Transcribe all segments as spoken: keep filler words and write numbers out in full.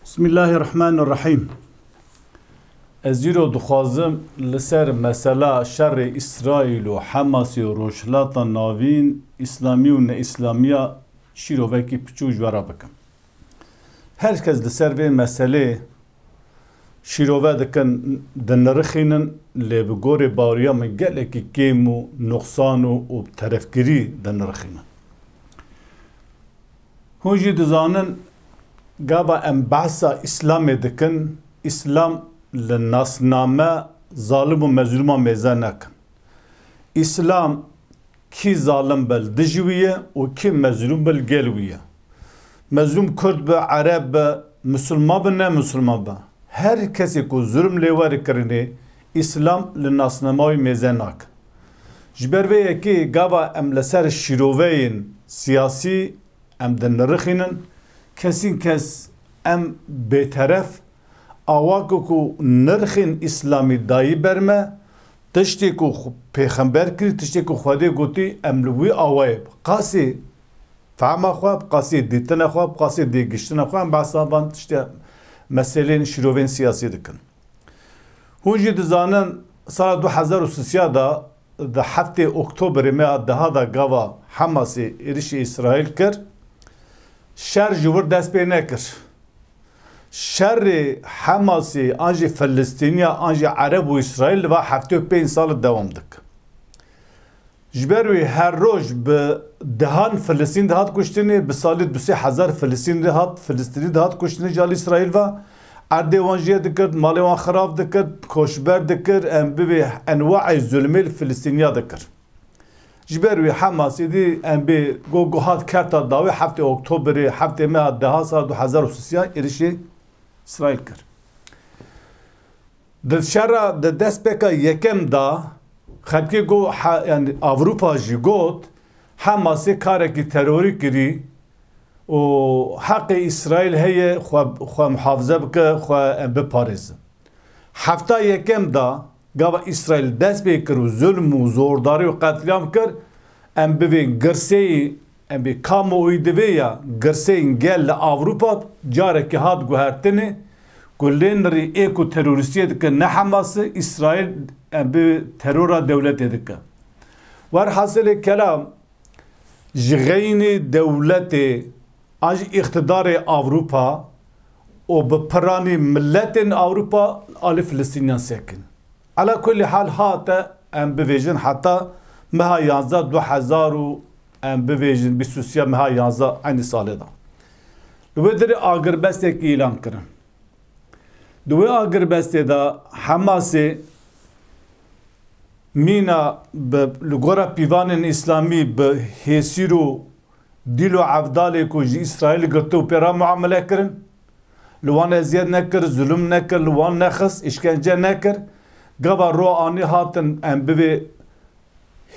Bismillahirrahmanirrahim. Ez îro dixwazim li ser mesela şerê Îsraîl û Hemasê û Rojhilata Navîn, Îslamî û neîslamiya şîrovekî piçûk ji we re bikim. Her kes li ser vê meselê şîrove dikin, dinirixînin, lê bi gorê baweriya min gelekî kêm û nuqsan û, û terefkirî dinirixînin. Hûn jî dizanin, gava em behsa Îslamê dikin, Îslam li nasname zalim û mezlûma mêze nakin. Îslam kî zalim be li dijî wî ye û kî mezlûm be li gel wî ye. Mezlûm Kurd be, Ereb be, Misilman be, ne Misilman be. Her kesê ku zulm lê were kirinê, Îslam li nasnama wî mêze nakin. Ji ber vê yekê gava em li ser şîroveyên siyasî em dinirixînin, kesîn kes em bêteref, awake ku nirxên Îslamî dayî ber me, tiştê ku xu-, Pêxember kirî, tiştê ku Xwedê gotî, em li wî awayê bi qasê fehma xwe, bi qasê dîtina xwe, bi qasê dêgiştina xwe, em behsa van tiştê meselên şîrovên siyasî dikin. Hûn jî dizanin, sala du hezar û sisiya de, di heftê Oktoberê meha deha de gava Hemasê êrişî Îsraîl kir, şer ji wir dest pê nekir. Şerê Hemasê an jî Filistîniya an jî Ereb û Îsraîl li va heftê û pênc sal dewam dike. Ji ber wî her roj bi dehan Filistîn dihat kuştinê, bi salî du sê hezar Filistîn dihat, Filistînî dihat kuştinê ji alî Îsraîl ve. Erdê wan jiyê dikir, malê wan xirab dikir, koçber dikir, em bivê enwaê zulmê li Filistîniya dikir. Ji ber wî Hemasê dî em bê go go hat kerta dawî heftê Oktoberê, heftê meha deha sala du hezar û sisiya êrişê Îsraîl kir. Di şera, di destpêka yekem de xelkê got, he-, yani Ewropa jî got, Hemasê karekî terorî kirî û heqê Îsraîl heye xwe, xwe muhafize bike, xwe biparêze. Hefta yekem de gava Îsraîl dest pê kir û zulm û zordarî û qetlîam kir, em bivên girseyî, em bê kamuoyî divê ya girseyên gel li Ewropa carekê hat guhertinê ku lê nirî ê ku terorîstiyê dike ne Hemas e, Îsraîl em bi terora dewletê dike. Werhasilê kelam, ji xeynî dewletê an jî îqtidarê Ewropa û bi piranî miletên Ewropa alî Filistîniyan sekin. Ala kulî hal hate, em bivêjin heta meha yanzdeh du hezar û em bivêjin bîst û sê meha yanzdeh eynî salê de. Li wê dirê agirbestekî îlan kirin. Di wê agirbestê de Hemasê mîna bi, li gora pîvanên îslamî bi hêsîr û dîl û evdalê ku ji Îsraîlê girtibû pê re muamele kirin. Li wan eziyet nekir, zulm nekir, li wan nexist, îşkence nekir. Gava ro anî hatin em bivê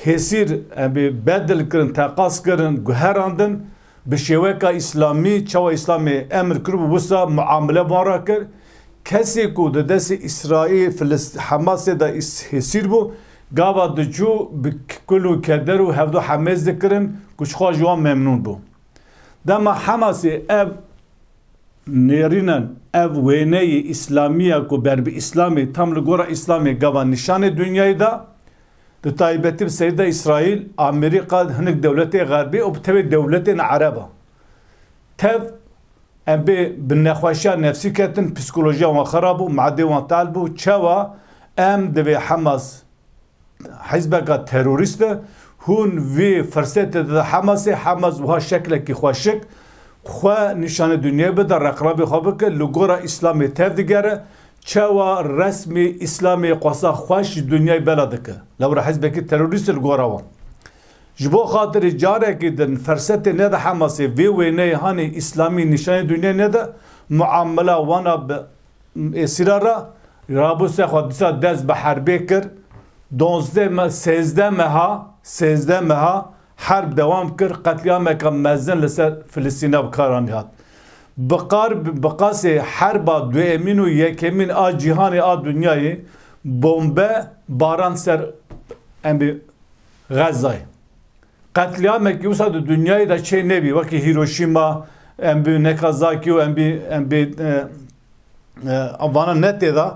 hêsîr, em bê bedil kirin, teqas kirin, guherandin, bi şêweka îslamî, çawa îslamê emir kiribû, wisa muamele bi wan re kir. Kesê ku di destê Îsraîl, Filist-, Hemasê de îs-, hêsîr bû, gava diçû bi k-, kul û keder û hevdu hemêz dikirin ku ji xwe ji wan memnûn bû. Dema Hemasê ev nêrînan, ev wêneyê îslamî ya ku ber bi îslamê, tam li gora îslamê gava nîşanê dinyayê da, di taybetî bi serî de Îsraîl, Amerîka, hinek dewletê xerbî û bi tevê dewletên ereb a. Tev em bê bi nexweşiya nefsî ketin, psîkolojiya wan xirab bû, madê wan tal bû. Çawa em divê Hemas hizbeka terorîst e, hûn vê firsetê dide Hemasê, Hemas wiha şeklekî xweşik xwe nîşanê dinyayê bide, reqlabê xwe bike, li gora îslamê tev digere, çawa resmê îslamê xwesa xweş ji dinyayê bela dike. Lewra hizbekî terorîst li gora wan. Ji bo xatirê carekî din firsetê nede Hemasê vê wêneyê hanê îslamî nîşanê dinyayê nede, muamela wana bi êsîra re, rabû ser xwe dîsa dest bi herbê kir. Donzdeh me-, sêzdeh meha, sêzdeh meha herb dewam kir, qetlîameke mezin li ser Filistîna bi kar anî hat. Bi qar-, bi qasê herba duyemîn û yekemîn a cîhanê a dinyayê bombe baran ser em bê Xezayê. Qetlîamekî wisa di dinyayê de çê nebî, wekî Hiroşîma, Em bî neka Zakî û em bî, em bî, e, e, vana ne tê de.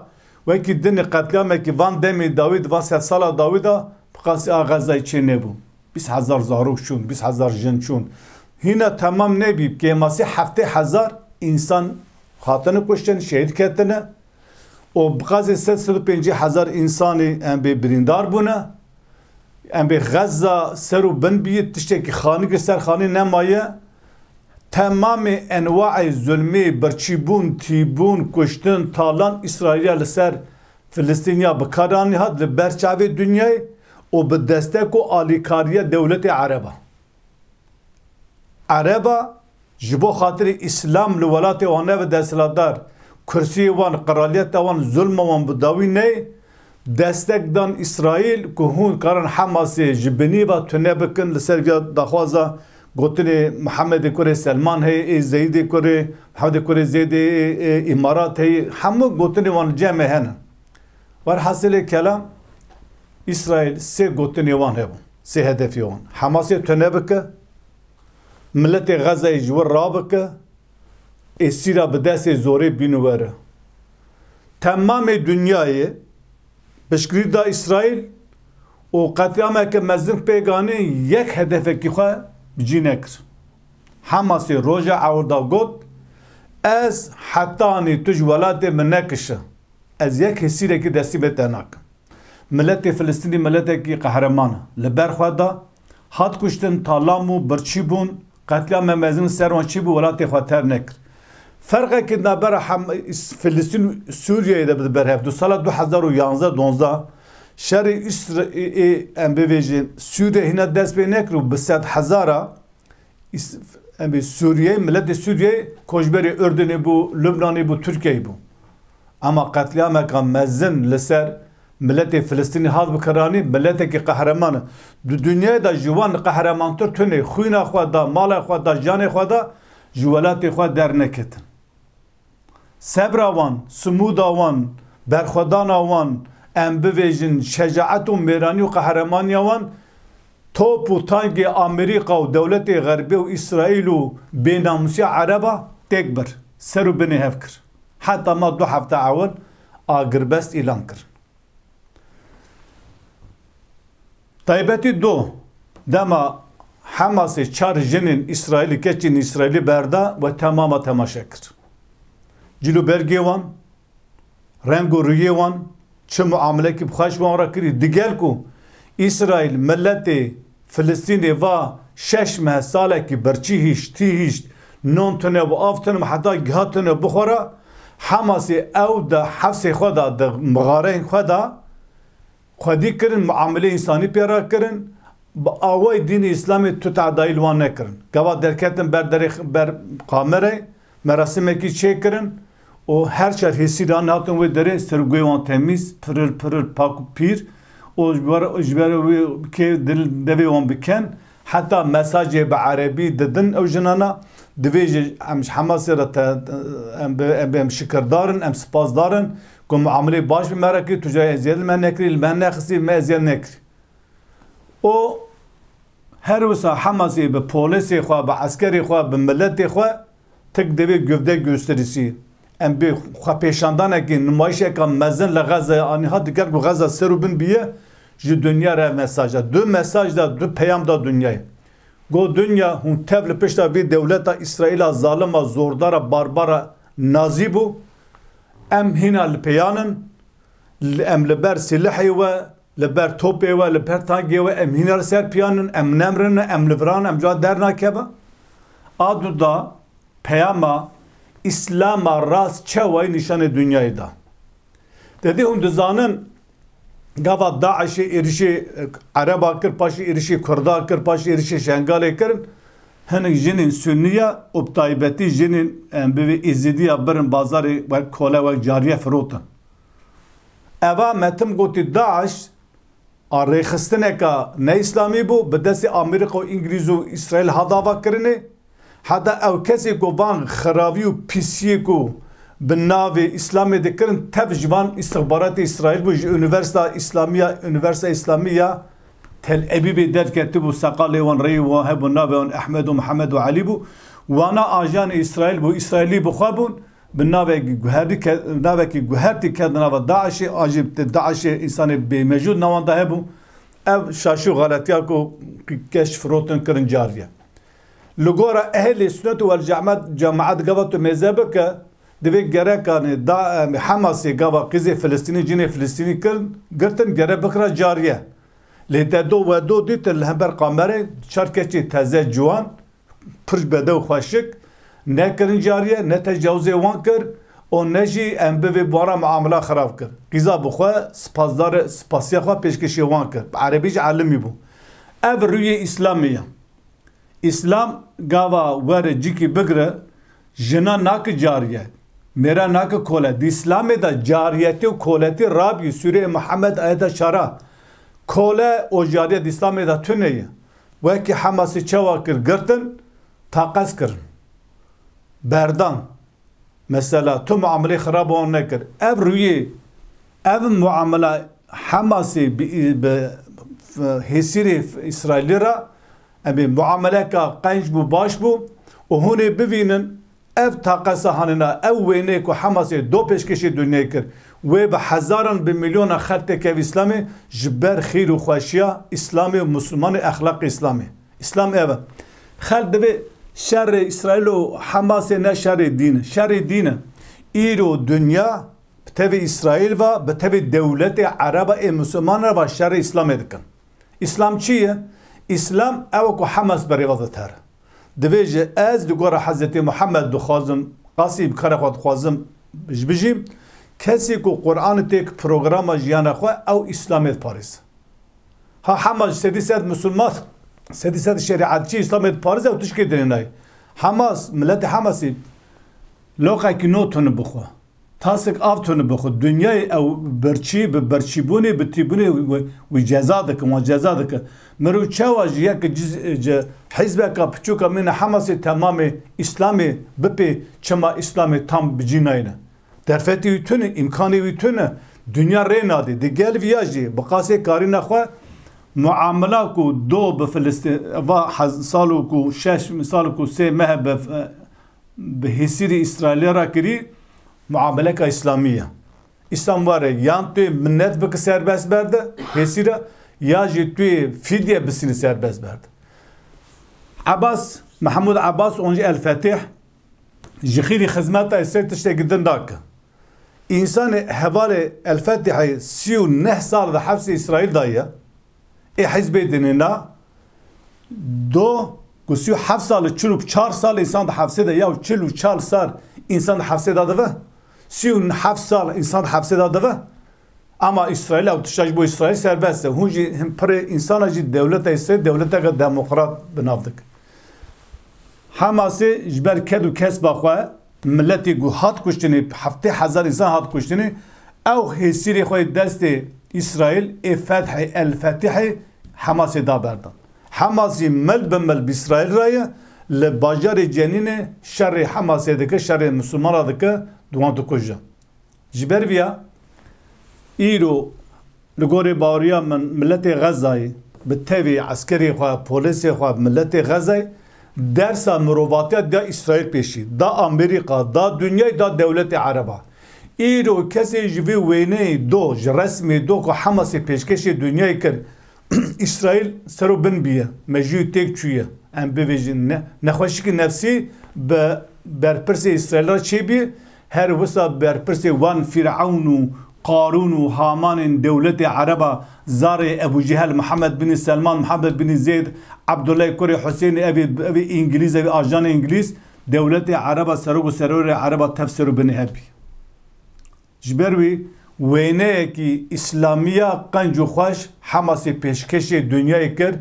Wekî dinê qetlîamekî van demê dawî de, van sedsala dawî de, bi qasî a Xezayê çê nebû. Bîst hezar zarok çûn, bîst hezar jin çûn. Hîna temam nebî, kêmasî heftê hezar însan hatine kuştin, şehîd ketine. Û bi qasî sed, sed û pêncî hezar însanî em bê birîndar bûne. Em bê Xezza ser û bin bîye, tiştekî xanî kir ser xanî nemaye. Temamê enwaê zulmê, birçîbûn, tîbûn, kuştin, talan Îsraîlya li ser Filistîniya bi kar anî hat li ber çavê dinyayê û bi destek û alîkariya dewletê Ereba. Ereba ji bo xatirê Îslam li welatê wan nebe desthilatdar, kursiyê wan, qiraliyeta wan, zulma wan bi dawî neyê, destek dan Îsraîl ku hûn karin Hemasê ji binî ve tune bikin. Li ser viya daxwaza gotinê Mihemedê kurê Selman heye, ê Zeyîdê kurê, Mihemedê kurê Zeyîdê, ê, ê Îmarat heye, hemû gotinê wan li cem me hene. Werhasilê kelam, Îsraîl sê gotinê wan hebû, sê hedefê wan. Hemasê tune bike, miletê Xezayê ji wir rabike, êsîra bi destê zorê bîn û were. Temamê dinyayê piştgirî da Îsraîl û qetlîameke mezin pêk anî, yek hedefekî xwe bi cî nekir. Hemasê roja ewil da got, ez hetanî tu ji welatê min nekişe, ez yek hêsîrekî destî bê te nakim. Miletê Filistînî miletekî qehreman e. Li ber xwe da, hat kuştin, talan bûn, birçî bûn, qetlîame mezin ser wan çî bû, welatê xwe terk nekir. Ferqekî navbera Hem-, Filistîn û Sûriyeyê de bi ber hev. Du sala du hezar û yanzdeh donzdeh şerê Îsra-, ê, ê, em bivêjin, Sûriye hîna dest pê nekir û bi sed hezara Îs-, em ê Sûriyeyê, miletê Sûriyeyê koçberê Urdunê bû, Lubnanê bû, Tirkiyeyê bû. Ema qetlîameka mezin li ser miletê Filistînî hat bikiranî, miletekî qehreman e. Di dinyayê de ji wan qehremantir tune, xwîna xwe da, mala xwe da, canê xwe da, ji welatê xwe derneketin. Sebra wan, simûda wan, berxwedana wan, em bivêjin şecaet û mêranî û qehremanîya wan, top û tankê Amerîka û dewletê Xerbê û Îsraîl û bênamûsiya Ereba têk bir, ser û binê hev kir. Heta ma du hefte ewil agirbest îlan kirin. Taybetî do, dema Hemasê çar jinên Îsraîlî, keçên Îsraîlî berda, we temama temaşe kir. Cil û bergê wan, reng û rûyê wan, çi muamelekî bi xweş wan re kirî. Digel ku Îsraîl miletê Filistînê va şeş meh salekî birçî hîşt, tî hîşt, non tune bû, av tune bû, heta giha tune bixwe re, Hemasê ew di hefsê xwe de, di mixareyên xwe de, xwedî kirin, muamelê însanî pê re kirin, bi awayî dînê Îslamê tu tedayî li wan nekirin. Gava derketin ber derê, ber kamerayê, merasimekî çêkirin û her çar hêsîran hatin wê derê, ser û guhê wan temîz, pirir pirir, pak û pîr û ji ber, ji ber wê kê dil devê wan biken, heta mesajê bi erebî didin ew jinana, divê jî em ji Hemasê re te, em bi, em, em şikirdar in, em spasdar in, ku muamelê baş bi me re kir, tu carî eziyet li me nekirî, li me nexistî, me eziyet nekirî. Û her wisa Hemasê bi polêsê xwe, bi eskerê xwe, bi miletê xwe tik divê gövde gösterisi. Em bi xwepêşandanekê, nûmayîşeka mezin li Xezayê anî hat, diker ku Xeza ser û bin biye, ji dinya re mesaj da. Du mesaj da, du peyam da dinyayê. Got, dinya, hûn tev li pişta vê dewleta Îsraîla zalima, zordara, barbara, nazî bû. Em hîna li pêyan in, li, em li ber silehê we, li ber topê we, li ber tankê we, em hîna li ser piyan in, em nemrine, em li viran, em ca dernakeve. A du da peyama Îslama rast çewayî nîşanê dinyayê da. Te dî hûn dizanin, gava DAIŞê êrişê, e, Ereba kir, paşê êrişê Kurda kir, paşê êrişê Şengalê kirin, hinek jinên Sunniya û bi taybetî jinên, em bivê Êzidiya birin bazarê wek kole, wek cariye firotin. Eva me tim gotî DAIŞ a rêxistineka ne îslamî bû, bi destê Amerîka û Îngilîz û Îsraîl hat avakirinê. Heta ew kesê ku van xiravî û pîsiyê ku bi navê Îslamê dikirin, tev ji van îstixbaratê Îsraîl bû, ji Unîversîta Îslamî ya, Unîversîta Îslamî ya Tel Ebîbê derketibû, seqalê wan, rêyê wan hebû, navê wan Ehmed û Mihemed û Elî bû. Wana ajanê Îsraîl bû, Îsraîlî bi xwe bûn, bi navekî guherî ke-, navekî guhertî ketin nava DAIŞê, an jî DAIŞê însanê bêmejûd navanda hebû. Ev şaşî û xeletiya ku keşf rotin kirin cariye. Li gora ehlê sunet û wel cemaet, cemaet gava tu mêze bike, divê gerekanê da, em, Hamasê gava qîzê Filistînî, cinê Filistînî kirin, girtin, gere bikira cariye. Lê te do we do dîtin li hember kamerê çar keçê teze ciwan, pir bedew xweşik, nekirin cariye, ne tecawizê wan kir û ne jî em bivê bi wan re muamela xirab kir. Qîza bi xwe spasdar, spasiya xwe pêşkêşê wan kir. Bi erebî jî elimî bû. Ev rûyê Îslamê ye. Îslam gava were cîkî bigire, jina nake cariye, mêra nake kole. Di Îslamê de cariyetî û koletî rabî, Sûreyê Muhammed ayeta çara. Kole û cariye di Îslamê de tune ye. Wekî Hamasê çawa kir, girtin, taqez kirin. Berdan. Mesela, tu muamelê xirab wan nekir. Ev rûyê, ev muamela Hamasê bi, bi hêsîrê Îsraîlî re, em ê muameleka qenc bû, baş bû û hûn ê bivînin, ev taqesa hanina, ev wêneyê ku Hamasê do pêşkêşê dinyayê kir, wê bi hezaran, bi milyona xelk têkevî Îslamê ji ber xîr û xweşiya Îslamê û Mislimanê, exlaqê Îslamê. Îslam ev e. Xelk divê şerê Îsraîl û Hamasê ne şerê dîn e. Şerê dîn e. Îro dinya bi tevî Îsraîl ve, bi tevî dewletê Ereba ê Misilman re ve şerê Îslamê dikin. Îslam çi ye? Îslam ew e ku Hamas berê ve ditere. Divê ji ez di gora Hezretê Muhammed dixwazim, qasî bi kara xwe dixwazim ji bijîm, kesî ku Qur'anê têk programa jiyana xwe, ew Îslamê diparêze. Ha Hamas sedî sed Musulman, sedî sed şerîetçî Îslamê diparêze û tişkê dinê nayê. Hamas, miletê Hamasî loqekî no tune bixwe. Tasik av tune bixwe. Dinyayê ew birçî, bi birçîbûnê, bi tîbûnê wî, wî ceza dikin, wan ceza dikin. Mirov çawa ji yek ciz-, ci hizbeka piçûka mîna Hamasê temamê Îslamê bipê, çima Îslamê tam bi cî nayne? Derfetê wî tune, îmkanê wî tune, dinya rê nadê. Di gel viya jî bi qasê karîna xwe muamela ku do bi Filistîn, va hez-, sal û ku şeş, sal û ku sê meh bi, bi hêsîrê Îsraîlê re kirî, muameleka Îslamî ye. Îslam were yan tu yê minnet bike serbest berde hêsîra, ya jî tu yê fidye bisînî serbest berde. Ebas, Mehmûd Ebas, an jî El Fetîh, ji xîrî xizmeta Îsraîl tiştekî din dake. Însanê hevalê El Fetîhê sî û neh sal di hefsê Îsraîl de ye. Ê hizbê dinê na do ku sî û heft sal, çil û çar sal însan di hefsê de, ya çil û çar sal însan di hefsê de dive. Sî û heft sal însan di hefsê de dive. Ama Îsraîl, ew tişta ji bo Îsraîl serbest e. Hûn jî hin pirê însana jî dewleta Îsraîl dewleteke demokrat bi nav dikin. Hamasê ji ber ked û kesba xwe, miletê ku hat kuştinê, heftê hezar însan hat kuştinê, ew hêsîrê xwe yê destê Îsraîl, ê Fethê El Fetîhê Hamasê da berdan. Hamas jî mil bi mil bi Îsraîl re ye, li bajarê Cenînê şerê Hamasê dike, şerê Misilmana dike, di wan dikuje. Ji ber viya, îro li gorî baweriya min, miletê Xezayê bi tevî eskerê xwe, polêsê xwe, miletê Xezayê dersa mirovatiya da Îsraîl pêşî, da Amerîka, da dinyayê, da dewletê Ereba. Îro kesê ji vê wêneyê do, ji resmê do ku Hamasê pêşkêşê dinyayê kir, Îsraîl ser û bin bûye, mejû têk çûye. Em bivêjin ne-, nexweşikî nefsî bi berpirsê Îsraîl re çêbûye, her wisa berpirsê wan Fîrewn û Qarûn û Hamanên dewletê Ereba, zarê Ebû Cehel, Mihemed binî Selman, Mihemed binî Zeyd, Ebdullah kurê Husênê, evê, evê Îngilîz, evê ajanê Îngilîz, dewletê Ereba, serok û serorê Ereba tev ser û binê hev bûye. Ji ber wî wêneyekî îslamiya qenc û xweş Hamasê pêşkêşê dinyayê kir,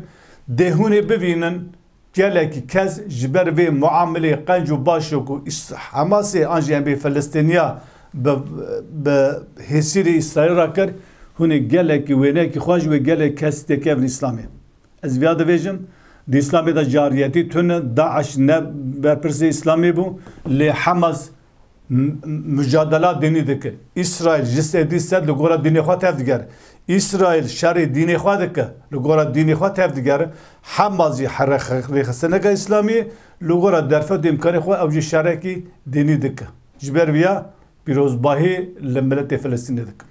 dê hûn ê bivînin gelekî kes ji ber vê muamelê qenc û baş ku Îs-, Hamasê an jî em bê Filistîniya bi, bi hêsîrê Îsraîl re kir, hûn ê gelekî wêneyekî xweş wê gelek kes têkevin Îslamê. Ez viya dibêjim, di Îslamê de cariyetî tune, DAIŞ ne berpirsê Îslamê bû, lê Hamas M-, mujadela dînî dike. Îsraîl ji sedî sed li gora dînê xwe tevdiger. Îsraîl şerê dînê xwe dike. Li gora dînê xwe tevdiger. Hamas jî here-, rêxistineke îslamî li gora derfet û îmkanê xwe ew jî şerekî dînî dike. Ji ber viya pîrozbahî li miletê Filistînê dikim.